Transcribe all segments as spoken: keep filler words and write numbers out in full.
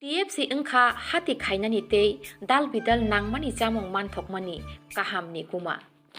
T F C wngkha hati khainani tei dal bidal nangmani chamung manthokmani kahamni kuma.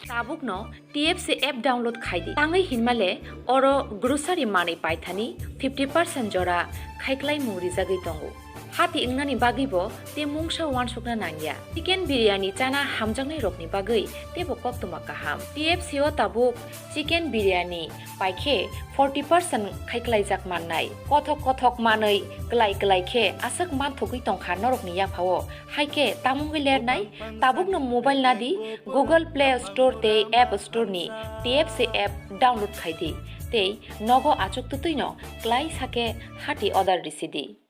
Tabukno T F C app download khai di. Tangwi hinmale oro grocery manwi paithani fifty percent jora khaiklaimung rijagwi tongo. Hati wngnani bagwibo tei mungsa uansukna nangya. Chicken biryani chana hamjaknairokni bagwi teibo koktwma kaham. T F C o tabuk chicken biryani paikhe forty percent khaiklaijak mannai. Kothok kothok manwi klai klai khe aswk manthogwi tongkha norokni yaphao. Haikhe tamungwi lernai, tabukno mobile nadi Google Play Store tei App Store ni T F C app download khai di tei nogo achuk twtwino klai sakhe hati order risi di.